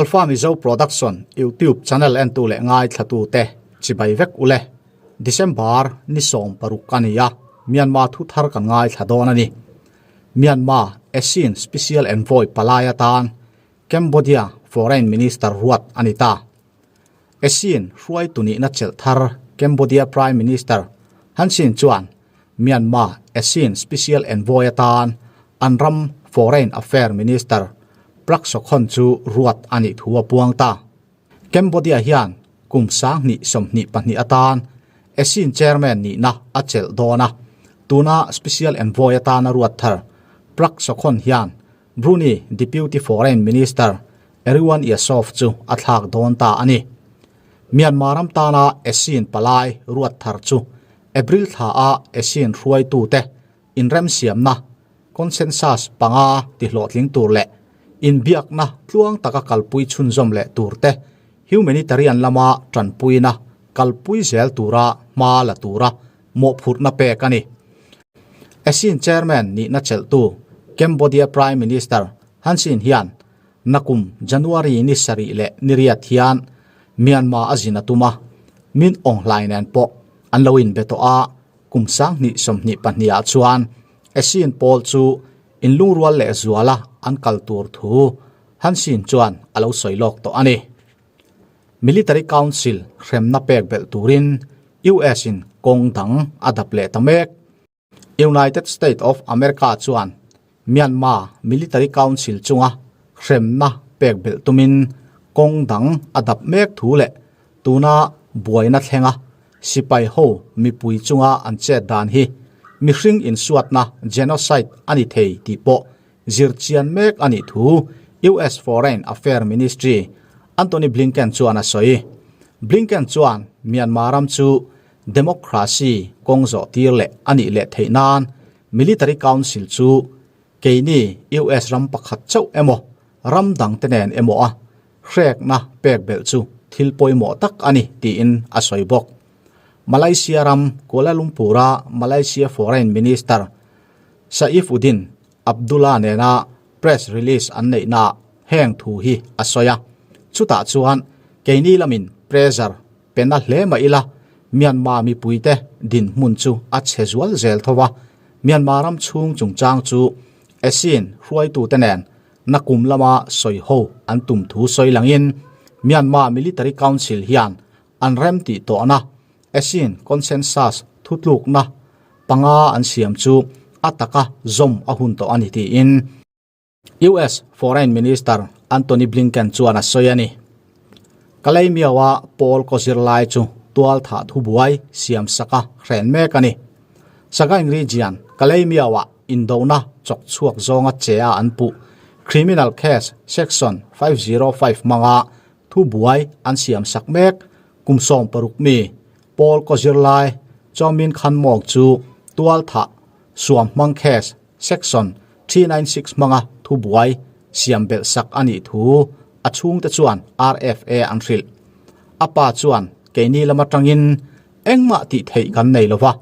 Alpha Mizo Production YouTube channel entu leh ngaithlatu te chibai vek ule. December ni 16 a ni a, Myanmar thu thar kan ngaithla dawn a ni. Myanmar ASEAN Special Envoy palai atan Cambodia Foreign Minister ruat a ni ta. ASEAN hruaitu nihna chelh thar Cambodia Prime Minister Hun Sen chuan Myanmar ASEAN Special Envoy atan an ram Foreign Affair Minister Prak Sokhonn chu ruat a nih thu a puang ta. Cambodia hian kum 2022 atan ASEAN Chairman nihna a chelh dawn a, tuna Special Envoy atana ruat thar Prak Sokhonn hian Brunei Deputy Foreign Minister Erywan Yusof chu a thlak dawn ta a ni. Myanmar ram tana ASEAN palai ruat thar chu April thla a ASEAN hruaitute inremsiamna, consensus, panga tihlawhtling tur leh inbiakna tluang taka kalpui chhunzawm leh turte humanitarian lama tanpuina kalpui zel tura hma la tura mawhphurhna pek a ni. ASEAN Chairman nihna chelhtu Cambodia Prime Minister Hun Sen hian nakum January ni sarih leh ni riat hian Myanmar a zin a tum a, Min Aung Hlaing nen pawh an lo inbe tawh a, kum 2022 ah chuan ASEAN pawl chu inlungrual leh zuala an kal tur thu Hun Sen chuan a lo sawi lawk tawh a ni. Military Council hremna pek belh turin US in kawng dang a dap leh ta mek. United States of America chuan Myanmar Military Council chunga hremna pek belh tumin kawng dang a dap mek thu leh tuna buaina thlenga sipai ho mipui chunga an chet dan hi mihring insuatna genocide a ni thei tih pawh zirchian mek a nih thu US Foreign Affair Ministry Antony Blinken chuan a sawi. Blinken chuan Myanmar ram chu democracy kawng zawh tir leh a nih leh theih nan Military Council chu keini US ram pakhat chauh emaw ram dang te nen emaw a hrekna pek belh chu thil pawimawh tak a ni tiin a sawi bawk. Malaysia ram Kuala Lumpur-a Malaysia Foreign Minister Saifuddin Abdullah nena press release an neihnaah heng thu hi a sawi a. Chutah chuan keini lamin pressure pe na hle mah ila Myanmar mipuite dinhmun chu a chhe zual zel tho a. Myanmar ram chhung chungchang chu ASEAN hruaitute nen nakum lama sawi ho an tum thu sawi langin Myanmar Military Council hian an rem tih tawhna ASEAN Consensus thutlukna panga an siam chu a taka zawm a hun tawh a ni tiin US Foreign Minister Antony Blinken chuan a sawi a ni. Kalaymyo-a pawl kaw zirlai chu tual thah thubuai siam saka hren mek a ni. Sagaing Region, Kalaymyo-ah indona chawk chhuak zawnga che a an puh Criminal Case Section 505 hmanga thubuai an siam sak mek kum 60 mi pawl kaw zirlai Chawmin Khan Mawng chu tual thah suam hmang case Section 396 hmanga thubuai siam belh sak a nih thu a chhungte chuan RFA an hrilh. A pa chuan keini lam atangin engmah tih theih kan nei lova,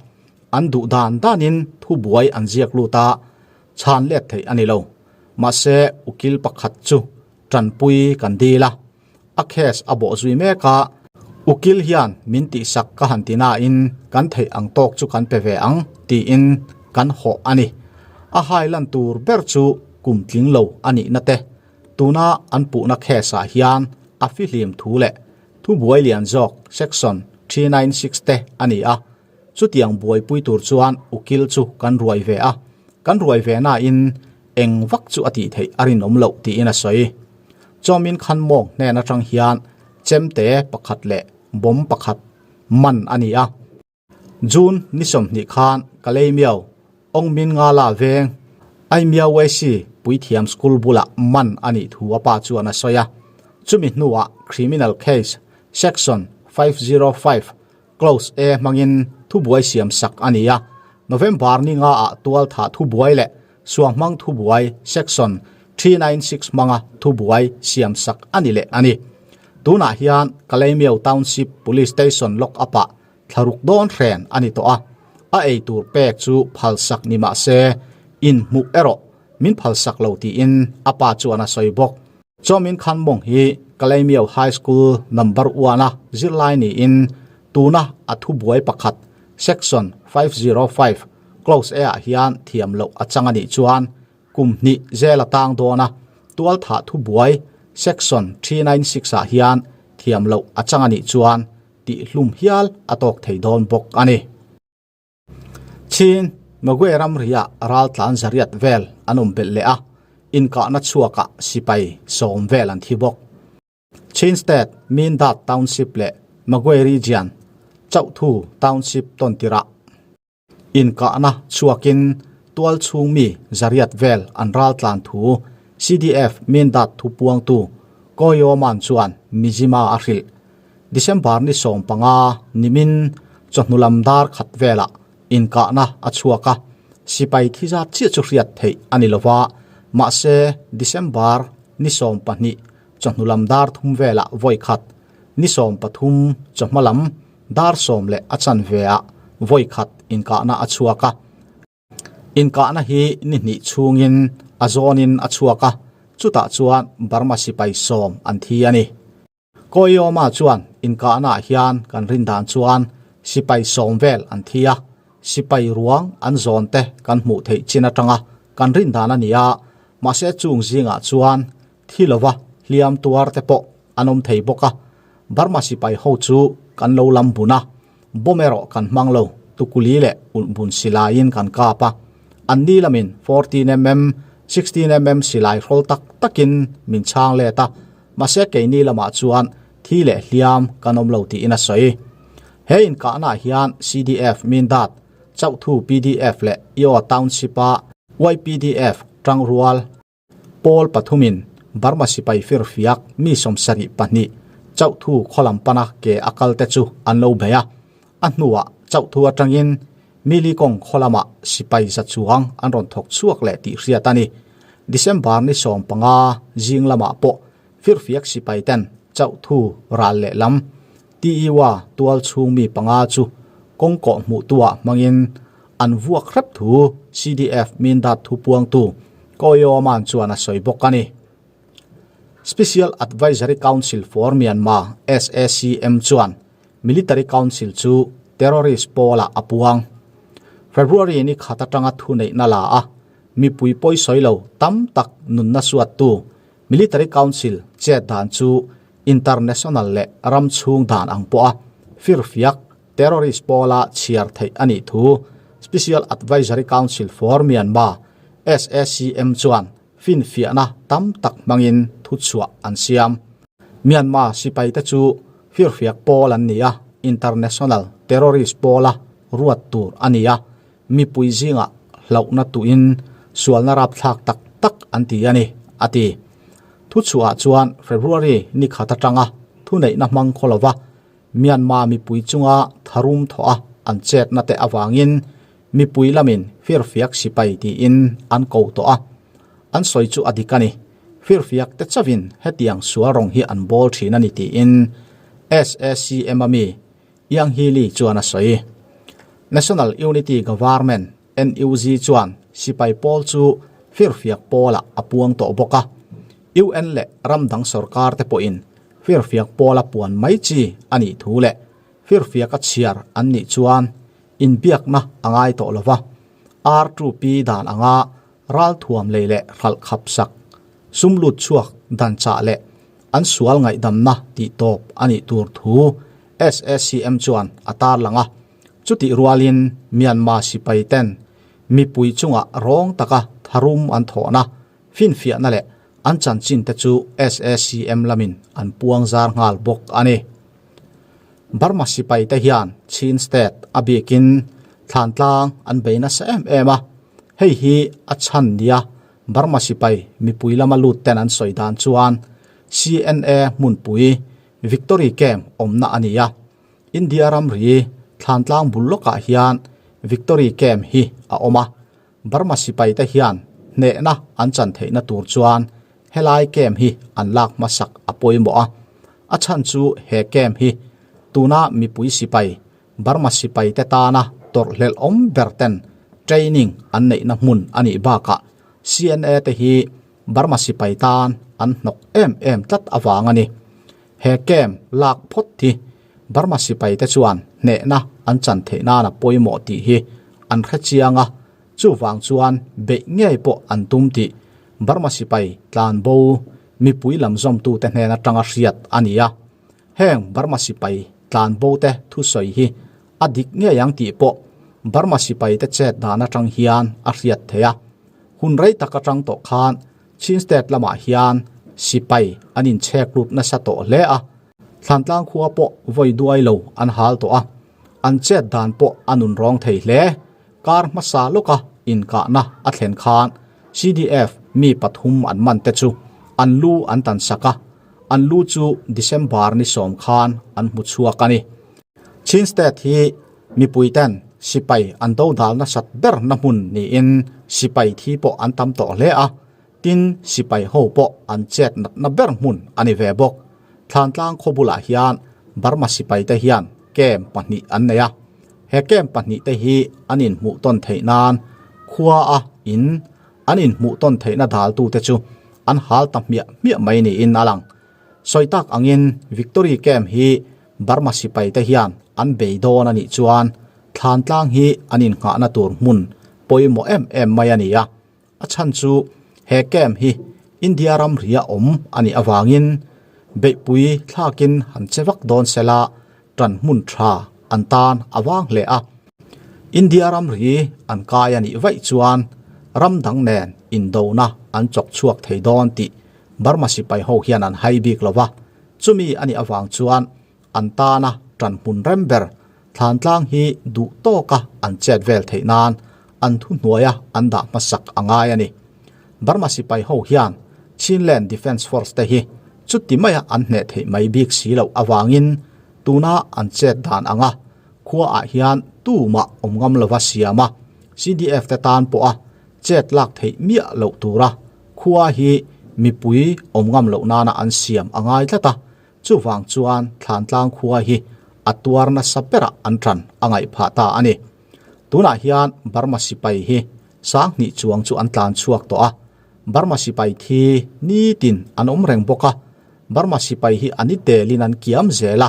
an duh dan danin thubuai an ziak lut a, chhan let theih a ni lo. Mahse ukil pakhat chu tanpui kan dil a, a case a bawh zui mek a, ukil hian min tihsak ka han ti nain kan theih ang tawk chu kan pe ve ang tiin kan hawh a ni. A hai lan tur ber chu kum tling lo a nihna te, tuna an puhna case ah hian a fihlim thu leh thubuai lian zawk section 396 te a ni a, chutiang buaipui tur chuan ukil chu kan ruai ve a, kan ruai ve nain eng vak chu a tih theih a rinawm loh tiin a sawi. Chawmin Khan Mawng hnen atang hian chemte pakhat leh bomb pakhat man a ni a. June ni 20 khan Kalaymyo, Ongmin Nga La veng, Aimya Wesi Puithiam School bulah man a nih thu a pa chuan a sawi a. Chumi hnuah Criminal Case Section 505 Clause A hmangin thubuai siam sak a ni a. November ni nga ah tual thah thubuai leh suanghmang thubuai Section 396 hmanga thubuai siam sak a ni leh a ni. Tunah hian Kalaymyo Township Police Station lock up ah thlaruk dawn hren a ni tawh a, a ei tur pek chu phal sak ni mah se in hmuh erawh min phal sak lo tiin a pa chuan a sawi bawk. Chawmin Khan Mawng hi Kalaymyo High School Number One a zirlai niin tuna a thubuai pakhat Section 505 Clause A ah hian thiam loh a chang a nih chuan kum hnih zel a tang dawn a, tualthah thubuai Section 396 ah hian thiam loh a chang a nih chuan tihhlum hial a tawk thei dawn bawk a ni. Chin, Magwe ramriah raltlan zariat vel an awm belh leh a, inkahna chhuakah sipai sawm vel an thi bawk. Chin State, Mindat Township leh Magwe Region, Chauhthu Township tawntirah inkahna chhuakin tualchhung mi zariat vel an raltlan thu CDF Mindat thupuangtu Koyoman chuan Mizzima a hrilh. December ni 15 nimin chawhnu lam dar khat velah inkahna a chhuak a, sipai thi zat chiah chu hriat theih a ni lova, mahse December ni 12 chawhnu lam dar thum velah vawi khat, ni 13 chawhma lam dar sawm leh a chanve ah vawi khat inkahna a chhuak a. Inkahna hi ni hnih chhungin a zawnin a chhuak a, chutah chuan Burma sipai sawm an thi a ni. Koyoma chuan inkahnaah hian kan rin dan chuan sipai sawm vel an thi a, sipai ruang an zawn te kan hmuh theih chin atanga kan rin dan a ni a, mahse chung zingah chuan thi lova hliam tuar te pawh an awm thei bawk a, Burma sipai ho chu kan lo lam bun a, bomb erawh kan hmang lo, tukuli leh ulhbun silaiin kan kap a, an ni lamin 14mm, 16mm silai hrawl tak takin min chhang let a, Mahse keini lamah chuan thi leh hliam kan awm lo tiin a sawi. He inkahnaah hian CDF Mindat, Chauhthu pdf leh Io Township-a YPDF tangrual pawl pathumin Burma sipai firfiak mi 72 Chauhthu khawlam pana ke a kalte chu an lo bei a. A hnuah Chauhthu atangin Mili kawng khaw lamah sipai za chuang an rawn thawk chhuak leh tih hriat a ni. December ni 15 zing lamah pawh firfiak sipai ten Chauhthu ral leh lam TEUa tual chhung mi panga chu kawng kawh hmuh tuah hmangin an vuak hrep thu CDF Mindat thupuangtu Koyoman chuan a sawi bawk a ni. Special Advisory Council for Myanmar, SACM, chuan Military Council chu terrorist pawlah a puang. February ni khat atanga thuneihna la a, mipui pawisawi lo tam tak nunna suattu Military Council chet dan chu international leh ram chhung dan ang pawha firfiak terrorist pawla chhiar theih a nih thu Special Advisory Council for Myanmar, SACM, chuan finfiahna tam tak hmangin thuchhuah an siam. Myanmar sipaite chu firfiak pawl an ni a, international terrorist pawla ruat tur a ni a, mipui zingah hlauhna tuin sualna rapthlak tak tak an ti a ni, a ti. Thuchhuahah chuan February ni khat atanga thuneihna hmang khaw lova Myanmar mipui chunga tharum thawh a an chetna te avangin mipui lamin firfiak sipai tiin an ko tawh a, an sawi chu a dik a ni. Firfiak te chauhin hetiang sual rawng hi an bawl thin a ni tiin SACM a mi Yang Hee Lee chuan a sawi. National Unity Government, NUG, chuan sipai pawl chu firfiak pawlah a puang tawh bawk a, UN leh ram dang sorkar te pawhin firfiak pawla puan mai chi a nih thu leh firfiak a chhiar an nih chuan inbiakna a ngai tawh lo va, R2P dan anga ralthuam lei leh hralh khap sak, sum lut chhuak dan chah leh an sual ngaihdamna tih tawp a nih tur thu SACM chuan a tarlang a. Chutih rualin Myanmar sipai ten mipui chungah rawng taka tharum an thawhna, finfiahna leh an chanchin te chu SACM lamin an puang zar nghal bawk a ni. Burma sipai te hian Chin State a bikin thlantlang an bei nasa em em a, hei hi a chhan nia Burma sipai mipui lama lut ten an sawi dan chuan CNA hmunpui Victory Camp awmna a ni a, India ramri thlantlang bul lawkah hian Victory Camp hi a awm a, Burma sipai te hian hnehna an chan theihna tur chuan helai camp hi an lak hmasak a pawimawh a, a chhan chu he camp hi tuna mipui sipai, Burma sipai te tana tawrhhlelh awm ber ten training an neihna hmun a nih bakah CNA te hi Burma sipai tan an hnawk em em tlat avang a ni. He camp lak phawt hi Burma sipai te chuan hnehna an chan theih nana pawimawh tih hi an hre chiang a, chuvang chuan beih ngei pawh an tum tih Burma sipai tlan bo mipui lam zawmtute hnen atanga hriat a ni a. Heng Burma sipai tlan bo te thusawi hi a dik ngei ang tih pawh Burma sipai te chet dan atang hian a hriat theih a. Hun rei tak atang tawh khan Chin State lamah hian sipai an inchhek lut nasa tawh hle a, Thlantlang khua pawh vawi duai lo an hal tawh a, an chet dan pawh a nun rawng thei hle. Kar hmasa lawka inkahna a thlen khan CDF mi pathum an man te chu an lu an tan sak a, an lu chu December ni sawm khan an hmu chhuak a ni. Chin State hi mipui ten sipai an do dal nasat ber na hmun niin sipai thi pawh an tam tawh hle a, tin sipai ho pawh an chet natna ber hmun a ni ve bawk. Thlantlang khaw bulah hian Burma sipai te hian camp pahnih an nei a, he camp pahnih te hi an inhmuh tawn theih nan khua a in an inhmuh tawn theihna daltu te chu an hal ta hmiah hmiah mai niin a lang. Sawi tak angin Victory Camp hi Burma sipai te hian an bei dawn a nih chuan Thlantlang hi an innghahna tur hmun pawimawh em em mai a ni a. A chhan chu he camp hi India ram ria awm a nih avangin beihpui thlakin han che vak dawn sela tan hmun tha an tan a vang hle a. India ram ri an kai a nih vaih chuan ram dang nen indona an chawk chhuak thei dawn tih Burma sipai ho hian an hai bik lo va, chumi a nih avang chuan an tana tan hmun rem ber Thlantlang hi duh tawka an chet vel theih nan an thuhnuaia an dah hmasak a ngai a ni. Burma sipai ho hian Chinland Defence Force te hi chuti maia an hneh theih mai bik si loh avangin tuna an chet dan anga khuaah hian tumah awm ngam lova siam a, CDF te tan pawha chet lak theih miah loh tura khua hi mipui awm ngam loh nana an siam a ngai tlat a, Chuvang chuan Thlantlang khua hi a tuar nasa berah an ṭan a ngaih phah ta a ni. Tunah hian Burma sipai hi sanghnih chuang chu an tlan chhuak tawh a, Burma sipai thi nitin an awm reng bawk a, Burma sipai hi a ni telin an kiam zel a,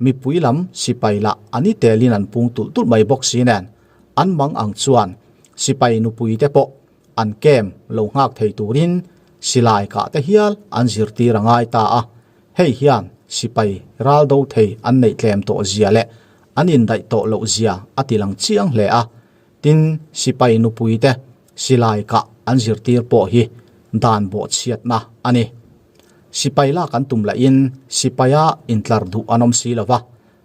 mipui lam sipai lah a ni telin an pung tulh tulh mai bawk si nen, an mang ang chuan sipai nupui te pawh an kem lo nghak thei turin silai kah te hial an zirtir a ngai ta a, hei hian sipai ral do thei an neih tlem tawh zia leh an indaih tawh loh zia a ti lang chiang hle a, tin sipai nupui te silai kah an zirtir pawh hi dan bawhchhiatna a ni. Sipai lak an tum lahin sipaia intlar duh an awm si lo va,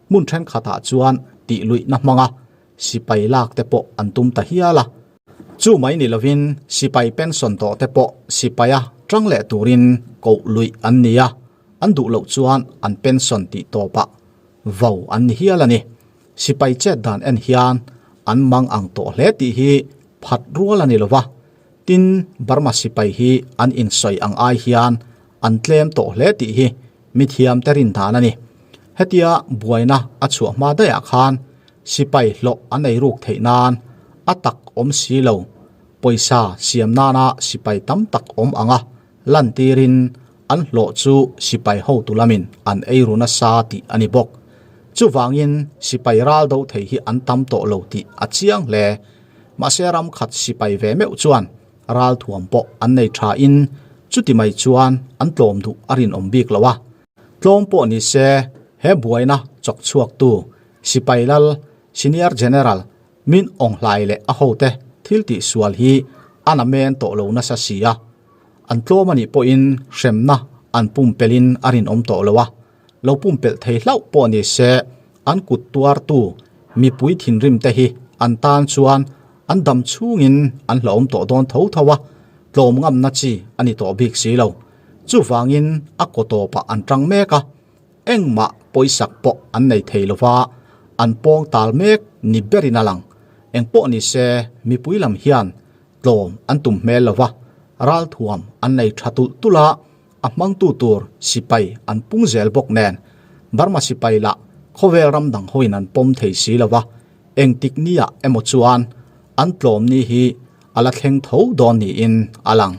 hmun thenkhatah chuan tih luihna hmanga sipai lak te pawh an tum ta hial a. Chu mai ni lovin sipai pension tawh te pawh sipaia tang leh turin koh luih an ni a, an duh loh chuan an pension tih tawpah vo an ni hial a ni. Sipai chet dan en hian an mang ang tawh hle tih hi phat rual a ni lova, tin Burma sipai hi an insawi ang ai hian an tlem tawh hle tih hi mithiam te rin dan a ni. Hetia buaina a chhuah hma daihah khan sipai hlawh an ei ruk theih nan a tak awm si lo, pawisa siam nana sipai tam tak awm anga lantirin an hlawh chu sipai hotu lamin an ei ru nasa tih a ni bawk. Chuvangin sipai ral do thei hi an tam tawh lo tih a chiang hle. Mahse ram khat sipai ve meuh chuan ral thuam pawh an nei tha in chuti mai chuan an tlawm duh a rinawm bik lo a. Tlawm pawh ni se he buaina chawk chhuak tu Sipai Lal, Senior General, Min Aung Hlai leh a hote thil tih sual hi a na men tawh lo nasa si a. An tlawm a nih pawhin hremna an pumpelhin a rinawm tawh lo a. Lo pumpelh thei hlauh pawh ni se an kut tuartu mipui thinrim te hi an tan chuan an dam chhungin an hlauhawm tawh dawn tho tho a, tlawm ngamna chi a ni tawh bik si lo. Chuvangin a kaw tawpah an tang mek a, engmah pawisak pawh an nei thei lo va, an pawng tal mek ni berin a lang. Engpawh ni se mipui lam hian tlawm an tum hmel lo va, ralthuam an nei tha tulh tulh a, a hmangtu tur sipai an pung zel bawk nen Burma sipai lah khawvel ram dang hoin an pawm thei si lo va, engtik nia emaw chuan an tlawm ni hi a la thleng tho dawn niin a lang.